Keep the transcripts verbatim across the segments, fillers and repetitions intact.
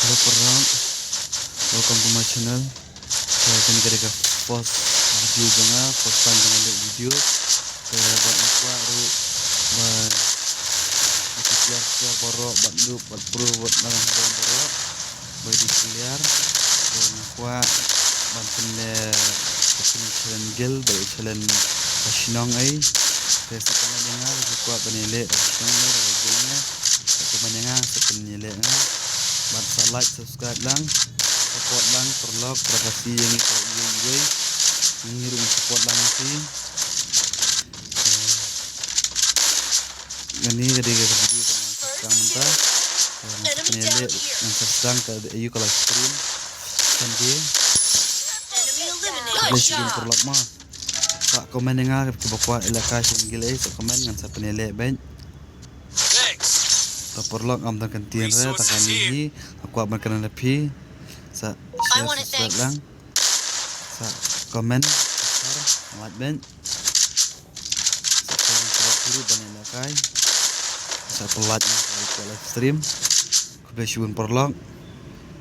Hello paralok, welcome to my channel. Te kane ka dei ka first video jong nga, first time jong nga leh video. Te bad nga kwah ruh ba ïa ki clear clear baroh, bad loop bad pro bad nang hajong baroh ba ïa ki clear. Te nga kwah ban pynleh ka challenge gel, ba ïa challenge ka shnong ei. Te sa comment ïa nga, ba kwah ban ïaleh ka shnong ei, ba gel nga. Sa comment ïa nga, sa pynïaleh nga. Bad sa like, subscribe lang. Support lang paralok, para Khasi ïa ngi para iwei iwei. Ngi ruh support lang ngi. Kane ka dei ka video ba ngan sa sdang mynta. Ngan sa pynïaleh, ngan sa sdang ka aïu ka live stream Sunday. Khublei shibun paralok mo. Sa comment ïa nga kiba kwah ïalehkai sha Nongil ei, sa comment ngan sa pynïaleh beit. Ta paralok, ngam don kyntien re, ta kane hi nga kwah ban kren ïa phi. Sa share, subscribe lang. Sa comment, sa share, like beit. Sa share ïa paralok ruh ban ïalehkai. Sa pynlait ïa ka live stream. Khublei shibun paralok.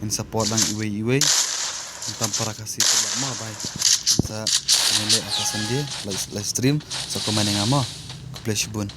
Ngin support lang iwei iwei. Ngin tam para Khasi paralok mo bai. Ngin sa pynïaleh ha ka Sunday live, live stream. Sa comment ïa nga mo. Khublei shibun.